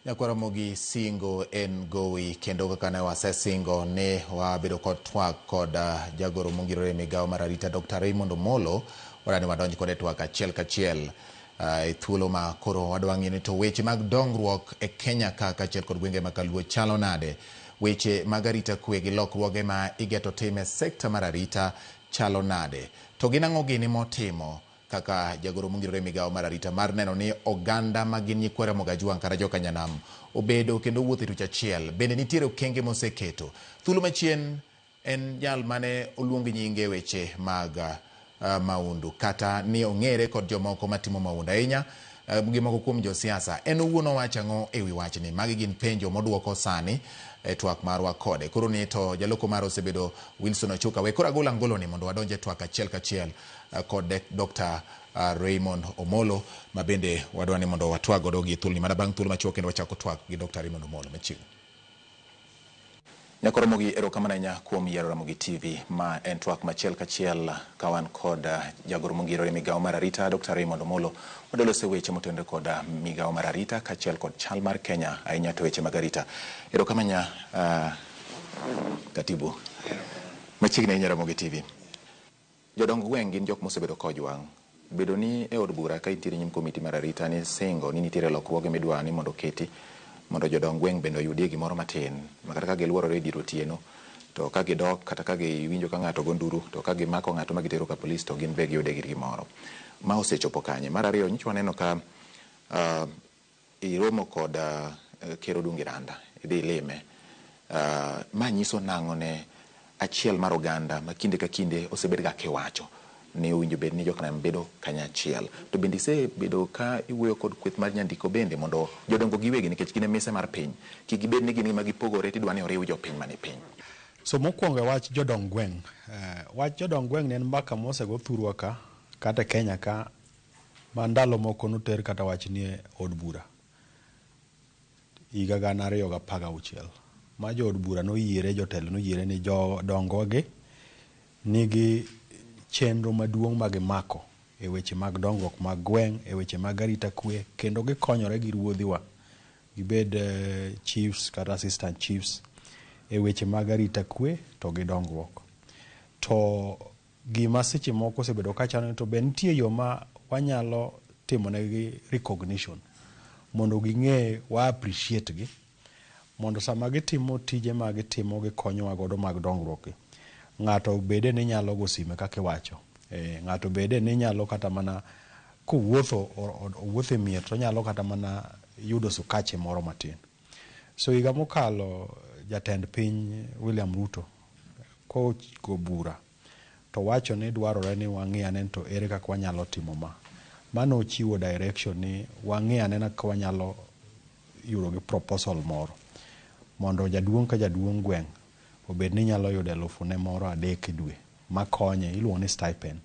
Nyakwaramogi singo en gowi kendo kaka ne wasesingo ni wabedo kod twak kod jagoro mongirore e migawo mar arita Dr. Raymond Omolo wadwani wadonj kode e twak achiel kachiel e thuolo ma koro wadwa ng'iyo ni to weche mag dongruok e Kenya ka kaachiel kod gwenge ma kaluo chalo nade. Weche mag arita kwe gi lokruoge ma igeto tim e sekta mar arita chalo nade. To gin ang'o gini motimo kaka jagoro mongirore e migawo mar arita mar neno ni oganda ma gin nyikwa Ramogi Ajwang' kata joka Nyanam obedo kendo owuotho e tuch achiel. Bende nitiere okenge moseketo. Thuolo machien en jal mane oluong nyinge e weche mag maundu kata ni ong'ere kod jomoko matimo maundu ahinya gi moko kuom josiasa. En owuon owacho ang'o e wi wachni? Magi gin penjo moduoko sani e twak marwa kode. Koro ni to jaloko mara osebedo Wilson Ochuka. We koro agol angoloni mondo wadonj e twak achiel kachiel kod Dr. Raymond Omolo ma bende wadwa ni mondo watwag godo gi thuoloni mana bang' thuolo machuok kendo wachako twak gi Dr. Raymond Omolo machiegni. Nyakoro Ramogi erokamano ahinya kuom yiero Ramogi TV ma en twak machiel kachiel ka wan kod jagoro mongirore migawo mar arita Dr. Raymond Omolo wadwa loso weche motenore kod migawo mar arita kaachiel kod chal mar Kenya ahinya to weche mag arita. Erokamano ahinya katibu. Machiegni ahinya Ramogi TV. Jodong gweng' gin jok mosebedo kojwang'. Bedo ni e od bura ka intiere nyim komiti mar arita ni singo ni nitiere lokruoge midwa ni mondo oketi mondo jodong gweng' bende oyudie gimoro matin ma kata ka giluorore e dier otieno to ka gidok kata ka giwinjo ka ng'ato go nduru to ka gimako ng'ato ma gitero ka polis to gin be giyude gir gimoro. Ma osechopo kanye? Mar ariyo nyocha waneno ka iromo kod Ker Odungi Randa, idhi ilime. Ma nyiso nang'o ne achiel mar oganda ma kinde ka kinde osebed ga kiwacho ni owinjo bed ni jokanam bedo kanyachiel. To bende isebedo ka iwuoyo kod kweth mar nyandiko bende mondo jodongo giwegi nikech gin e mise mar piny kik gibed ni gin ema gipogore tidwa ni oriw jopiny mane piny. So mokwongo e wach jodong gweng', wach jodong gweng' ne en mbaka mosego thurwa ka kata e Kenya ka ma ndalo moko noter kata wach ni e od bura higa 2016 ma jood bura noyiere jotelo noyiere ni jodongo gi nigi chenro maduong' ma gimako e weche mag dongruok mag gweng', e weche mag arita kwe kendo gikonyore gi ruodhiwa gibed chiefs kata assistant chiefs e weche mag arita kwe to gi dongruok. To gima seche moko osebedo ka chando ni to be nitie yo ma wanyalo timonegi recognition mondo ging'e wa appreciate gi mondo sama gitimo tije ma gitimo gikonyowa godo mag dongruok gi ng'ato bede ni nyalo go sime kaka iwacho ng'ato bede ni nyalo kata mana kowuotho owuotho e mier to onyalo kata mana yudo sukache moro matin. So higa mokalo jatend piny William Ruto kogo bura to wacho ni dwarore ni wang'i ane to ere kaka wanyalo timo ma. Mano ochiwo direction ni wang'i ane kaka wanyalo yudo gi proposal moro mondo jaduong' ka jaduong' gweng' obed ni nyalo yudo elufu ne moro 3 e dwe makonye iluongo ni stipend.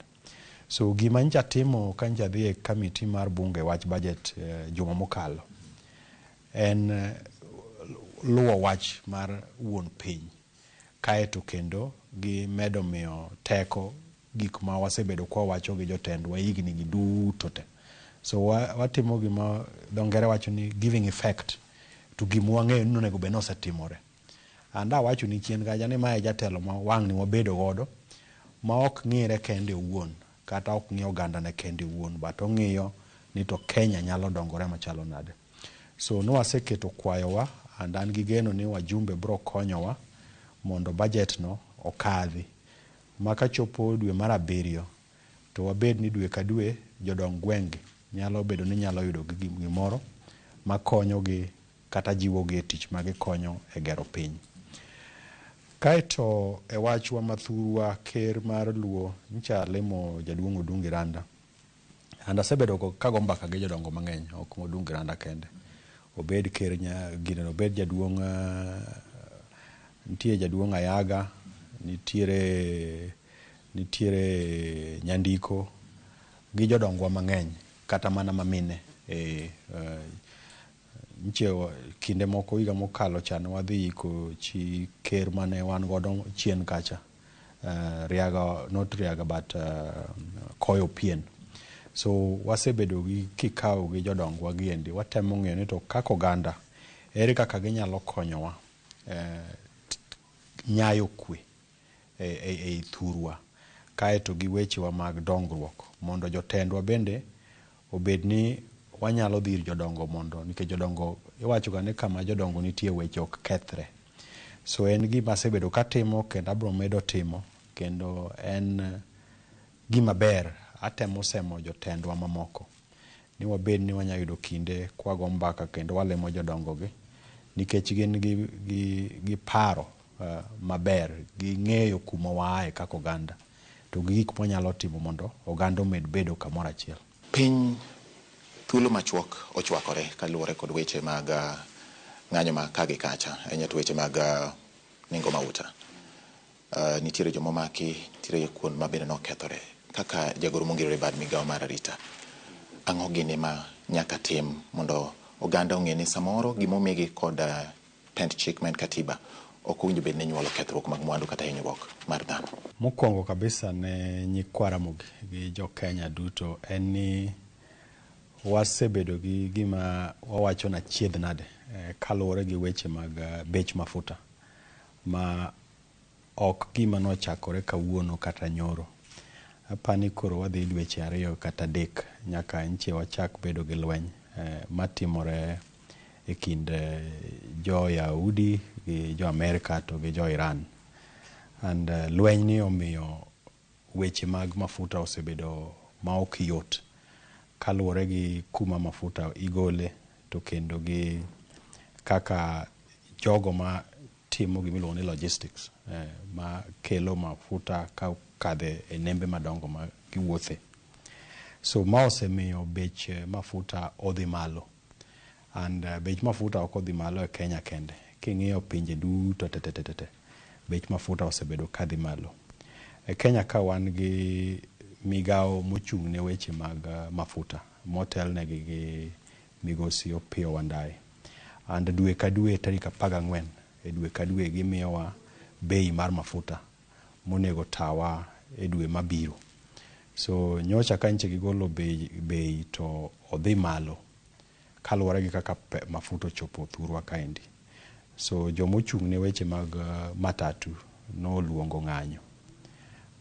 So gima nyocha timo ka nyocha adhi e committee mar bunge wach budget juma mokalo en luwo wach mar wuon piny kaeto kendo gi medo miyo teko gik ma wasebedo kwa wacho gi jotendwa higni gi duto te. So watimo gima dho ngere wacho ni giving effect to gima wang'eyo ni onego bed ni osetimore. And awacho ni chien kacha ni mae jatelo ma wang' ni wabedo godo ma ok ng'ire kende owuon kata ok ng'i oganda ne kende owuon but ong'iyo ni to Kenya nyalo dongore machalo nade. So nwaseketo kwayowa and an gi geno ni wajumbe bro konyowa mondo budget no okadhi ma kachopo dwe mar 7 to wabed ni dwe ka dwe jodong gweng' gi nyalo bedo ni nyalo yudo gimoro makonyogi kata jiwogi e tich ma gikonyo e gero piny. Kaeto e wachwa mathurwa ker mar Luo nyocha limo jaduong' Odungi Randa and asebedo kago mbaka gi jodongo mang'eny ok Odungi Randa kende. Obed ker gine obed jaduong' nitie jaduong' Ayaga, nitiere Nyandiko gi jodongwa mang'eny kata mana mamine. Nitie kinde moko higa mokalo cha ne wadhi iko chi ker mane wan godo chien kacha Riaga, not Riaga but Koyo Pien. So wasebedo gi kikao gi jodongwa giendi, watemo ng'iyo ni to kaka oganda, ere kaka ginyalo konyowa nyayo kwe ei thurwa, kaeto gi wechewa mag dongruok, mondo jotendwa bende obed ni wanyalo dhi ir jodongo mondo, nikech jodongo iwacho ga ni kama jodongo nitie weche ok kethre. So en gima asebedo katimo kendo abiro medo timo, kendo en gima ber. Atemo semo jotendwa mamoko ni wabed ni wanyalo yudo kinde kwago mbaka kendo walemo jodongo gi, nikech gin gi paro maber, ging'eyo kuma waaye kaka oganda, to gi gik mwanyalo timo mondo oganda omed bedo kamoro achiel. Piny thuolo machuok ochwakore kaluwore kod weche mag ng'anyo ma ka gi kacha, ahinya to weche mag nengo mauta. Nitiere joma omaki, nitiere kuond ma bende nokethore. Kaka jagoro mongirore e bad migawo mar arita, ang'o gini ma nyaka tim mondo oganda ong'e ni samoro gimomigi kod pend chik ma en katiba ok owinjo bed ni nyuolo kethruok mag mwandu kata hinyruok mar dhano? Mokwongo kabisa ne nyikwa Ramogi gi jo Kenya duto en ni wasebedo gi gima wawacho na achiedh nade kaluwore gi weche mag bech mafuta ma ok gima nochakore kawuono kata nyoro. Apani koro wadhi dweche 2 kata 3 nyaka nche wachak bedo gi lweny matimore e kind jo Yahudi gi jo Amerika to gi jo Iran. And lweny ni omiyo weche mag mafuta osebedo ma ok yot kaluwore gi kuma mafuta igole to kendo gi kaka jogo ma timo gima iluongo ni logistics ma kelo mafuta ka okadhe e nembe madongo ma giwuothe. So ma osemiyo bech mafuta odhi malo. And bech mafuta ok odhi malo e Kenya kende. King'iyo pinje duto te, bech mafuta osebedo kadhi malo. E Kenya ka wan gi migawo mochung' ne weche mag mafuta motelnegi gi migosi Opiyo Wandayi. And dwe ka dwe tarik 14 e dwe ka dwe gimiyowa bei mar mafuta monego tawa e dwe mabiro. So nyocha ka nche gigolo bei to odhi malo kaluwore gi kaka mafuta ochopo thurwa kaendi. So jomochung' ne weche mag matatu noluongo ng'anyo.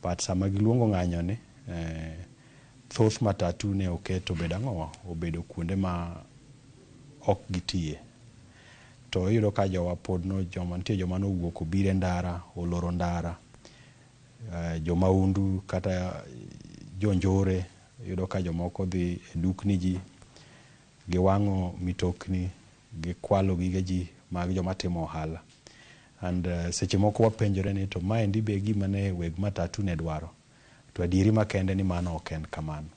But sama giluongo ng'anyo ni, thoth matatu ne oket obedo ang'owa, obedo kuonde ma ok gitiye. To iyudo ka jowa pod no, joma nitie joma nowuok obiro e ndara, oloro ndara, jomaundu kata jonjore, iyudo ka jomoko dhi e dukni ji, giwang'o mitokni, gikwalo gige ji mag joma timo ohala. And seche moko wapenjore ni to maendi be gima ne weg matatu ne dwaro. To adieri makende ni mano ok en kamano.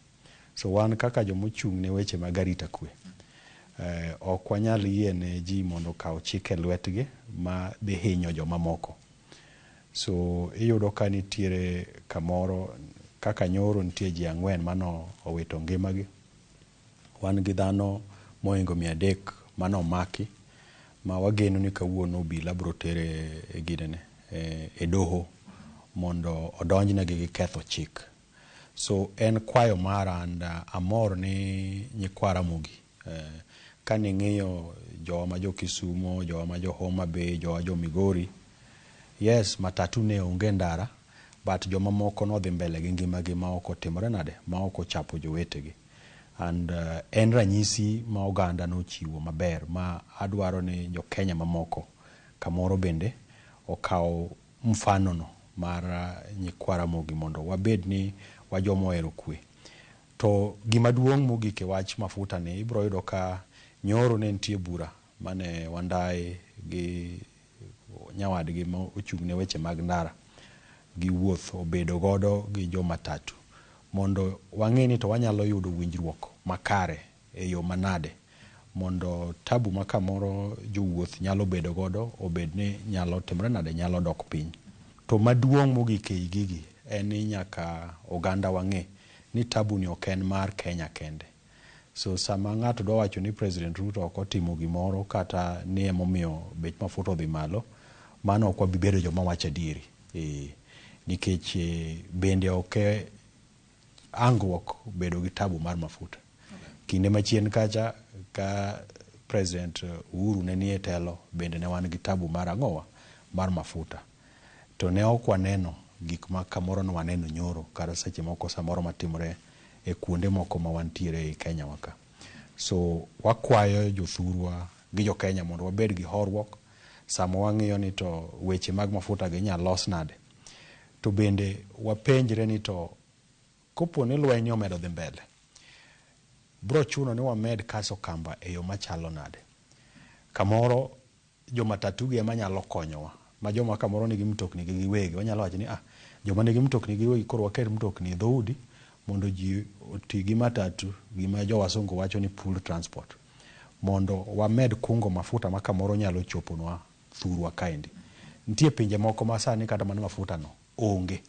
So wan kaka jomochung' ne weche mag arita kwe, ok wanyal yie ne ji mondo okaw chik e lwetgi ma dhi hinyo jomamoko. So iyudo ka nitiere kamoro kaka nyoro nitie ji 4 mano owito ngimagi. Wan gi dhano mohingo 300 mano omaki ma wageno ni kawuono obila biro tere e ginene, e doho mondo odonjnegi gi ketho chik. So en kwayo mara and amor ni nyikwa Ramogi kaning'iyo jowa ma jo Kisumo, jowa ma jo Homa Bay, jowa jo Migori, yes, matatu ne onge ndara, but jomamoko nodhi mbele gi ngimagi ma ok otimore nade, ma ok ochapo jowetegi. And en ranyisi ma oganda nochiwo maber ma adwaro ni jo Kenya mamoko kamoro bende okaw mfano no mar nyikwa Ramogi mondo wabed ni wajoma ohero kwe. To gima duong' mogik e wach mafuta ni ibiro yudo ka nyoro ne nitie bura mane Wandayi gi nyawadgi ma ochung' ne weche mag ndara gi wuoth obedo godo gi jo matatu mondo wang'e ni to wanyalo yudo winjruok makare e yo manade mondo tabu ma kamoro jowuoth nyalo bedo godo obed ni nyalo timore nade, nyalo dok piny. To maduong' mogik ei gigi en ni nyaka oganda wang'e ni tabu ni ok en mar Kenya kende. So sama ng'ato dwa wacho ni President Ruto ok otimo gimoro kata ni emomiyo bech mafuta odhi malo, mano ok wabi bedo joma wacho adieri. Nikech bende ok angruok bedo gi tabu mar mafuta. Kinde machien kacha ka President Uhuru ne nie telo bende ne wan gi tabu mar ang'owa mar mafuta. To ne ok waneno gik ma kamoro ne waneno nyoro kata seche moko samoro matimore e kuonde moko ma wantiere ei Kenya wa ka. So wakwayo jothurwa gi jo Kenya mondo wabed gi horuok sama wang'iyo ni to weche mag mafuta gi inyalo los nade. To bende wapenjre ni to kopo ni lweny omedo dhi mbele, bro chuno ni wamed kaso kamba e yo machalo nade. Kamoro jo matatu gi ema nyalo konyowa ma joma kamoro nigi mtokni gi giwegi wanyalo wacho ni ah, joma nigi mtokni gi giwegi koro waket mtokni e dhoudi mondo ji oti gi matatu gima jo wasungu wacho ni pool transport mondo wamed kungo mafuta ma kamoro nyalo choponwa thurwa kaendi. Nitie pinje moko ma sani kata mana mafuta no onge.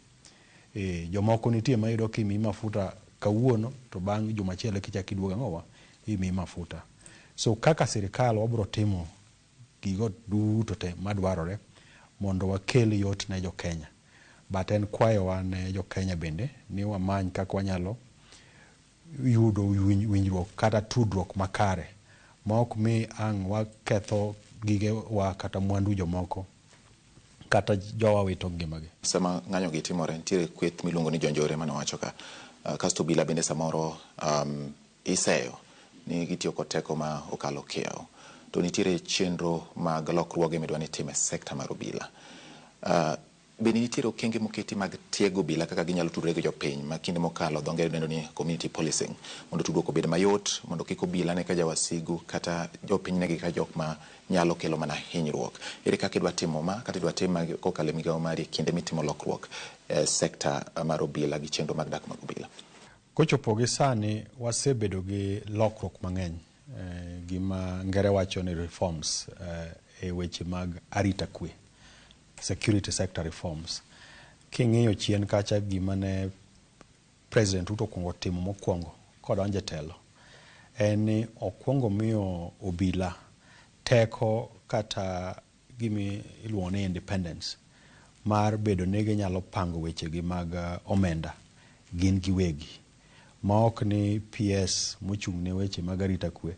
E, jomoko nitie mayudo kimiyi mafuta kawuono to bang' juma achiel kichak iduogo ang'owa imiyi mafuta. So kaka sirikal wabro timo gigo duto te madwarore mondo wakel yot ne jo Kenya. But en kwayowa ne jo Kenya bende ni wamany kaka wanyalo yudo winjruok kata tudruok makare ma ok mi ang' waketho gigewa kata mwandu jomoko kata jowa wito ngimagi. Sama ng'anyo gi timore, nitiere kweth miluongo ni jonjore mane wacho ka. Kasto obila bende samoro iseyo ni gitiyo kod teko ma okalo kiewo. To nitiere chenro mag lokruoge midwa ni tim e sekta mar obila. Bende nitiere okenge moketi mag tiego obila kaka ginyalo tudore gi jopiny ma kinde mokalo dho ngere dendo ni community policing mondo tudruok obed mayot mondo kik obila ne ka jawasigu kata jopiny negi ka jok ma nyalo kelo mana hinyruok. Ere kaka idwa timo ma kata idwa tim ma kokalo e migawo mari e kinde mitimo lokruok e sekta mar obila gi chenro mag dak mag obila? Kochopo gi sani wasebedo gi lokruok mang'eny gima ngere wacho ni reforms e weche mag arita kwe, security sector reforms. King'iyo chien kacha gima ne President Ruto okuongo timo mokwongo kodonjo e telo en ni okwongo miyo obila teko kata gimi iluongo ni independence mar bedo ni ginyalo pango wechegi mag omenda gin giwegi ma ok ni PS mochung' ne weche mag arita kwe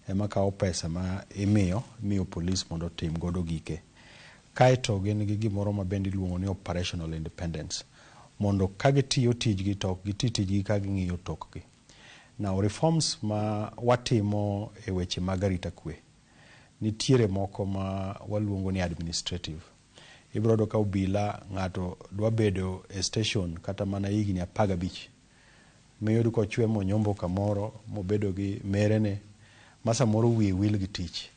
ema kawo pesa ma imiyo imiyo polis mondo otim godo gike. Kaeto gin gi gimoro ma bende iluongo ni operational independence mondo ka gitiyo tijgi to ok giti tijgi ka ging'iyo tokgi. Now reforms ma watimo e weche mag arita kwe nitiere moko ma waluongo ni administrative. Ibiro yudo ka obila ng'ato dwa bedo e station kata mana higni 15 miyud kochwe monyombo kamoro mobedo gi merene ma samoro wiye wil gi tich.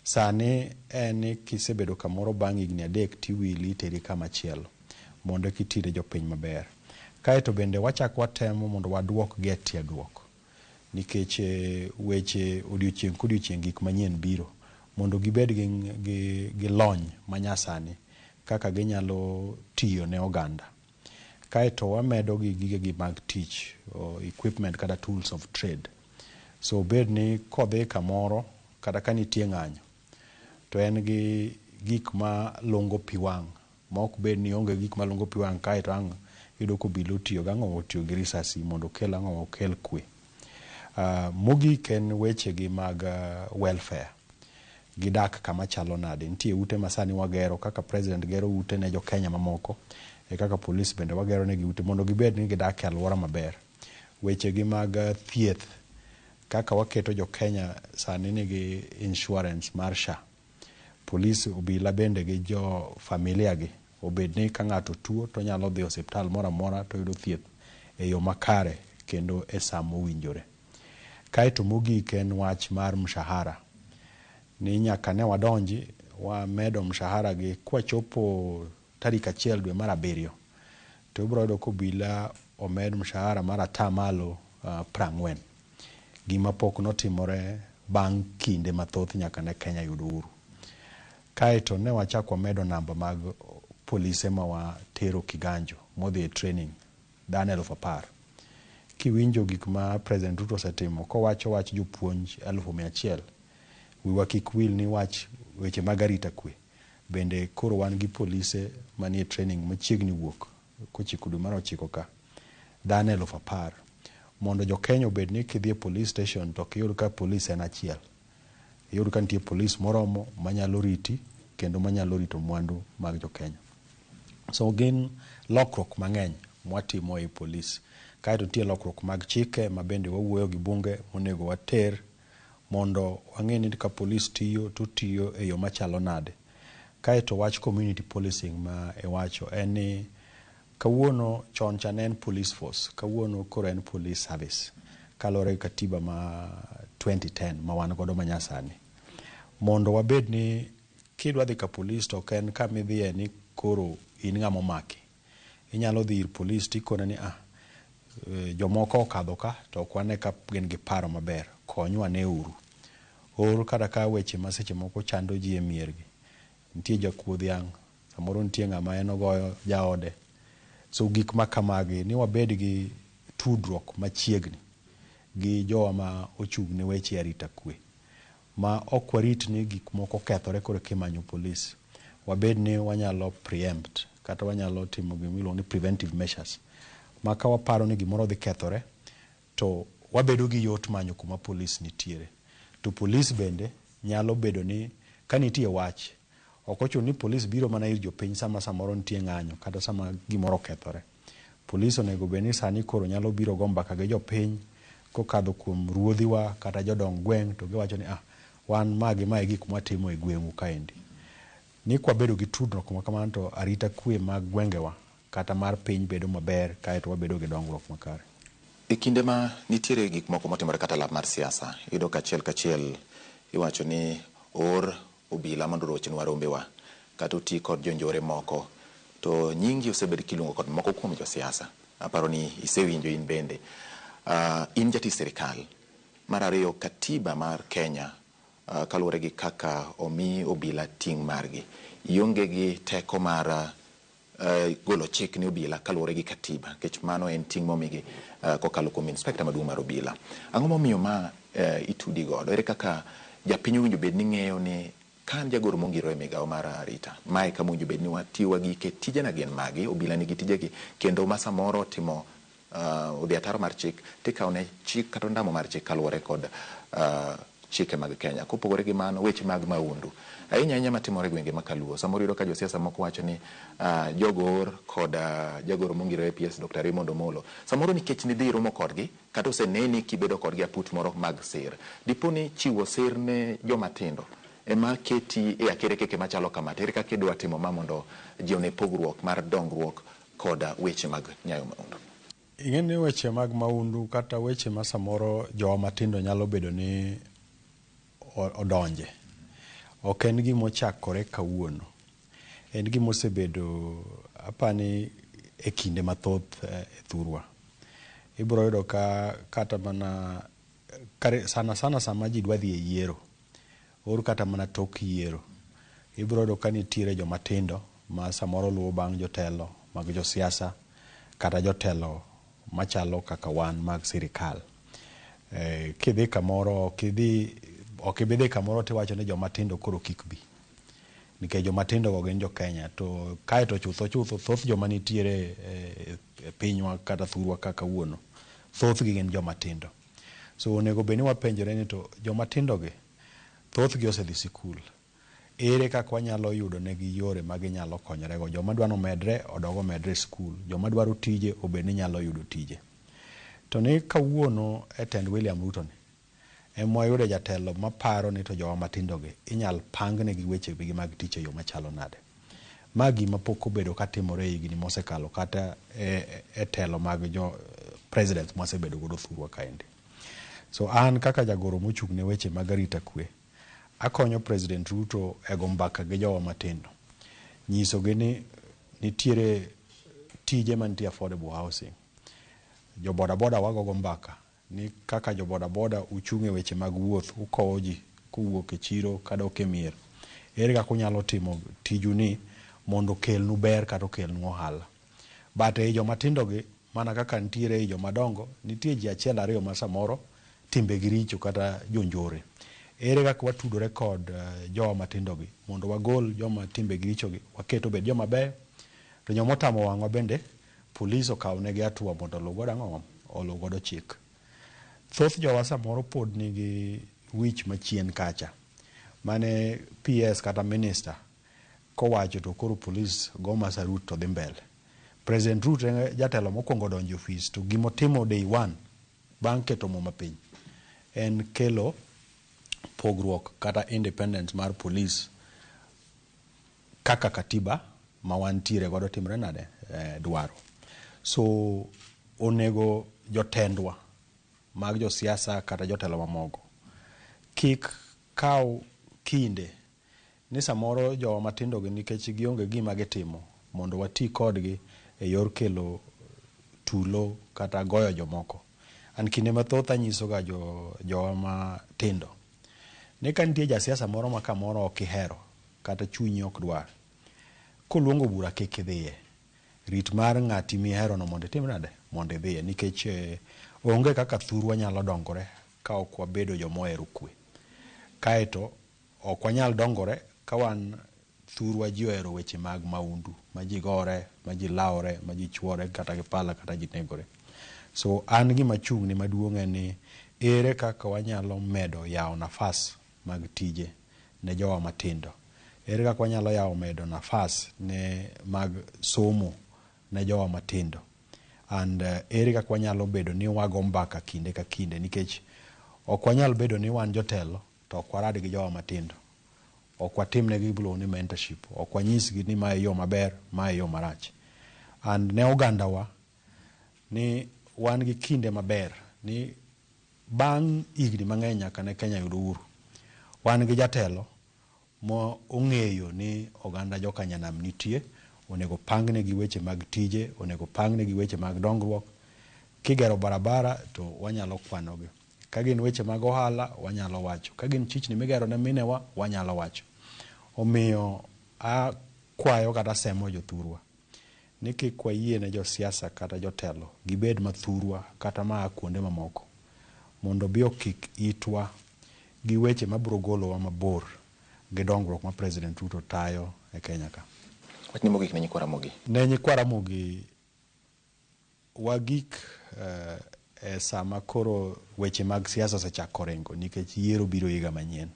Sani en ni kisebedo kamoro bang' higni 3 tiwili iteri kama chielo mondo eka itine jopiny maber. Kaeto bende wachak watemo mondo waduok gi e tiegruok nikech weche odiochieng' kodiochieng' gik manyien biro mondo gibed gi lony manyasani kaka ginyalo tiyo ne oganda. Kaeto wamedo gi gigegi mag tich, equipment kata tools of trade. So obed ni kodhi kamoro kata ka nitie ng'anyo to en gi gik ma lungo pi wang' ma ok bed ni onge gik ma lungo pi wang' kaeto ang' iyudo ka obila otiyo gang'o otiyo gi risasi mondo okel ang'o okel kwe. Mogik en weche gi mag welfare. Gidak kama chalo nade. Nitie ute ma sani wagero kaka president gero ute ne jo Kenya mamoko e kaka polis bende wagero negi ute mondo gibed ni gidak e alwora maber. Weche gi mag thieth kaka waketo jo Kenya sani nigi insurance mar SHA. Polis obila bende gi jo familia gi obed ni ka ng'ato tuo to onyalo dhi osiptal moro amora to oyudo thieth e yo makare kendo e sa mowinjore. Kaeto mogik en wach mar mshahara. Ni nyaka ne wadonji wamedo mshahara gi kwachopo tarik 1 dwe mar 7 to ibiro yudo ka obila omed mshahara mar atamalo 40. Gima pok notimore bang' kinde mathoth nyaka ne Kenya yud uhuru. Kaeto ne wachak wamedo namba mag polise ma watero Kiganjo modhi e training dhano 10,000. Kiwinjo gik ma President Ruto osetimo kowacho wach jopuonj 100,000, wiwa kik wil ni wach weche mag arita kwe bende koro wan gi polise manie training machiegni wuok kochiko dwe mar 9 ka dhano 10,000. Mondo jo Kenya obed ni kidhi e police station to ok iyud ka police en achiel. Iyud ka nitie police moromo manyalo riti kendo manyalo rito mwandu mag jo Kenya. So gin lokruok mang'eny mwatimo ei police. Kaeto nitie lokruok mag chike ma bende wawuoyo gi bunge monego water mondo wang'e ni ka police tiyo to tiyo e yo machalo nade. Kaeto wach community policing ma iwacho en ni kawuono chon cha ne en police force, kawuono koro en police service kaluwore gi katiba ma 2010 ma wan godo ma nyasani. Mondo wabed ni kidwa dhi ka police to ok en kama idhiye ni koro in ng'ama omaki. Inyalo dhi ir police tikone ni ah, jomoko okadho ka to ok wane ka gin gi paro maber, konywa ane uru. Or kata ka weche ma seche moko chando ji e miergi, nitie jakuo dhiang', samoro nitie ng'ama en ogoyo jaode. So gik ma kamagi ni wabed gi tudruok machiegni gi jowa ma ochung' ne weche arita kwe. Ma ok warit ni gik moko okethore koro eka imanyo police. Wabed ni wanyalo preempt kata wanyalo timo gima iluongo ni preventive measures. Ma ka waparo ni gimoro dhi kethore to wabedo gi yot manyo kuma police nitiere. To police bende nyalo bedo ni ka nitie wach, ok ochuno ni police biro mana ir jopiny sama samoro nitie ng'anyo kata sama gimoro okethore. Police onego bed ni sani koro nyalo biro go mbaka gi jopiny kokadho kuom ruodhiwa kata jodong gweng' to giwacho ni ah, wan ma gi ma e gik mwatimo e gweng'u kaendi. Ni kwabedo gi tudruok ma kamano to arita kwe mag gwengewa kata mar piny bedo maber kaeto wabedo gi dongruok makare. E kinde ma nitiere gik moko motimore kata lap mar siasa, iyudo ka achiel kachiel iwacho ni oor obila mondo orochnwa rombewa kata oti kod jonjore moko to nyingi osebed kiluongo kod moko kuom josiasa. Aparo ni isewinjo in bende. In jatich sirikal. Mar ariyo, katiba mar Kenya kaluwore gi kaka omi obila ting' margi, ionge gi teko mar golo chik ne obila kaluwore gi katiba, nikech mano en ting' momigi kokalo kuom inspector maduong' mar obila. Ang'o momiyo ma itudi godo? Ere kaka japiny owinjo bed ni ng'eyo ni ka an jagoro mongirore e migawo mar arita, mae kama owinjo bed ni watiyo wagike, tijena gin magi, obila nigi tijegi, kendo ma samoro otimo odhi ataro mar chik, tikawo ne chik kata ondamo mar chik kaluwore kod chike mag Kenya. Kopogore gi mano, weche mag maundu ahinya ahinya matimore e gwenge ma Kaluo. Samoro iyudo ka josiasa moko wacho ni jogo oor kod jagoro mongirore PS Dr. Raymond Omolo. Samoro nikech nidhi romo kodgi kata oseneni kibedo kodgi aput moro mag sir. Dipo ni chiwo sir ne joma tindo ema keti e akerekeke machalo kama. To ere kaka idwa timo ma mondo ji one pogruok mar dongruok kod weche mag nyayo maundu? Ing'e ni weche mag maundu kata weche ma samoro jowa matindo nyalo bedo ni odonje, ok en gima ochakore kawuono. En gima osebedo apani e kinde mathoth e thurwa. Ibiro yudo ka kata mana kare, sana sana sama ji dwa dhi e yiero, or kata mana tok yiero, ibiro yudo ka nitiere joma tindo ma samoro luwo bang' jotelo mag josiasa kata jotelo machalo kaka wan mag sirikal. Kidhi kamoro ok ibi dhi kamoro tiwacho ni joma tindo koro kik bi. Nikech joma tindo go gin jo Kenya to kaeto chutho chutho thoth joma nitiere e pinywa kata thurwa ka kawuono, thothgi gin joma tindo. So onego bed ni wapenjore ni to joma tindo gi thothgi osedhi sikul. Ere kaka wanyalo yudo negi yore ma ginyalo konyorego? Joma dwa nomedre odog omedre e skul. Joma dwaro tije obed ni nyalo yudo tije. To ni kawuono e tend William Ruto ni, ema wayude jatelo maparo ni to jowa matindo gi inyal pang negi weche gi mag tich e yo machalo nade. Ma gima pok obedo katimore e higni mosekalo kata e telo mag jo president mwasebedo godo thurwa kaendi. So an kaka jagoro mochung' ne weche mag arita kwe, akonyo President Ruto e go mbaka gi jowa matindo. Nyisogi ni nitiere tije mantie affordable housing. Jo boda boda wagogo mbaka ni kaka jo boda boda uchung' e weche mag wuoth, ukowo ji kowuok e chiro kadok e mier. Ere kaka unyalo timo tiju ni mondo okelnu ber kata okelnu ohala. But ei joma tindo gi, mana kaka nitiere ei joma dongo, nitie ji achiel ariyo ma samoro timbegi richo kata jonjore. Ere kaka watudore kod jowa matindo gi mondo wagol joma timbegi richo gi, waket obed joma beyo, to joma otamo wang'wa bende police okaw negi hatua mondo oluw godo ang'o? Oluw godo chik. Thoth jowa samoro pod nigi wich machien kacha mane PS kata minister kowacho to koro police go masarut to dhi mbele. President Ruto e jatelo mokwongo donjo e ofis to gimotimo day one bang' keto muma piny en kelo pogruok kata independence mar police kaka katiba ma wantiere godo timre nade dwaro. So onego jotendwa mag josiasa kata jotelo mamoko kik kaw kinde ni samoro jowa matindo gi nikech gionge gima gitimo mondo wati kodgi e yor kelo tulo kata goyo jomoko. An kinde mathoth anyiso ga jowa matindo ni ka nitie jasiasa moro ma kamoro ok ihero kata chunyi ok dwar, koluongo bura kik idhiye. Rit mar ng'ati mihero no mondo itim nade? Mondo idhiye. Nikech onge kaka thurwa nyalo dongore ka ok wabedo joma ohero kwe. Kaeto ok wanyal dongore ka wan thurwa ji ohero weche mag maundu, ma ji gore, ma ji lawore, ma ji chuore kata gi pala kata ji negore. So an gima chung' ni maduong' en ni ere kaka wanyalo medo yawo nafas mag tije ne jowa matindo. Ere kaka wanyalo yawo medo nafas ne mag somo ne jowa matindo. And ere kaka wanyalo bedo ni wago mbaka kinde ka kinde nikech ok wanyal bedo ni wan jotelo to ok warad gi jowa matindo. Ok watimnegi gima iluongo ni mentorship. Ok wanyisgi ni mae yo maber, mae yo marach. And ne ogandawa ni wan gi kinde maber ni bang' higni mang'eny nyaka ne Kenya yud uhuru, wan gi jatelo ma ong'eyo ni oganda joka nyanam nitie, onego pangnegi weche mag tije, onego pangnegi weche mag dongruok. Kigero barabara to wanyalo kwanogi. Ka gin weche mag ohala, wanyalo wacho. Ka gin chichni migero ne minewa, wanyalo wacho. Omiyo akwayo kata asemo jothurwa ni kik wayie ne josiasa kata jotelo gibed mathurwa kata maa kuonde mamoko mondo obi okik itwa gi weche mabiro golowa mabor gi dongruok ma President Ruto tayo e Kenya ka. Wachni mogik ne nyikwa Ramogi. Ne nyikwa Ramogi wagik e sama koro weche mag siasa osechako ringo nikech yiero biro higa manyien.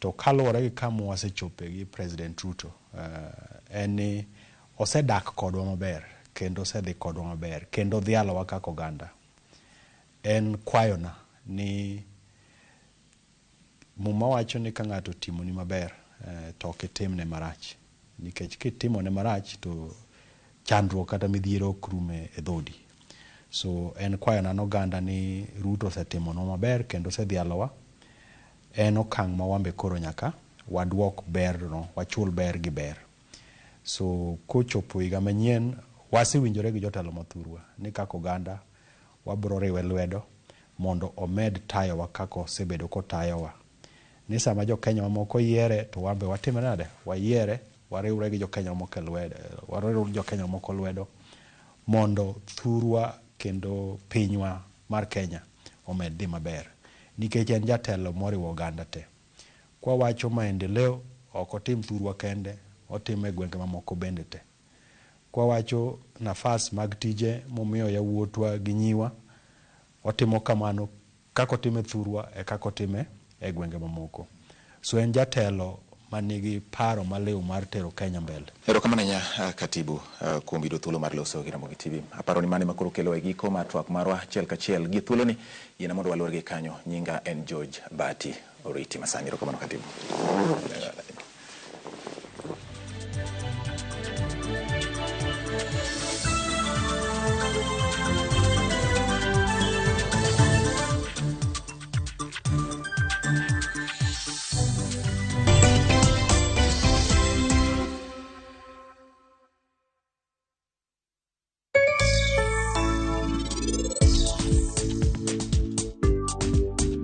To kaluwore gi kama wasechope gi President Ruto en ni osedak kodwa maber kendo osedhi kodwa maber kendo odhialowa kaka oganda. En kwayona ni Muma wacho ni ka ng'ato otimoni maber to ok itimne marach. Nikech kitimone marach to chandruok kata midhiero ok rum e dhodi. So en kwayona ne oganda ni Ruto osetimonwa maber kendo osedhialowa. En okang' ma wan be koro nyaka waduok berno, wachul ber gi ber. So kochopo higa manyien, wasewinjore gi jotelo mathurwa ni kaka oganda wabiro riwe lwedo mondo omed tayowa kaka osebedo kotayowa. Ni sama jo Kenya mamoko yiere to wan be watime nade? Wayiere, wariwre gi jo Kenya mamoko e lwedo, wariw jo Kenya mamoko lwedo mondo thurwa kendo pinywa mar Kenya omed dhi maber. Nikech en jatelo moriwo oganda te. Kwawacho maendeleo, ok otim thurwa kende, otimo e gwenge mamoko bende te. Kwawacho nafas mag tije momiyo yawuotwa gi nyiwa, otimo kamano kaka otime thurwa e kaka otime e gwenge mamoko. So en jatelo manigi paro maliw mar tero Kenya mbele. Erokamano ahinya katibu kuom yudo thuolo mar loso gi Ramogi TV. Aparo ni mano ema koro kelo e giko mar twak marwa achiel kachiel gi thuoloni. Yiena mondo waluor gi kanyo. Nyinga en George Bati Oriti masani. Erokamano katibu.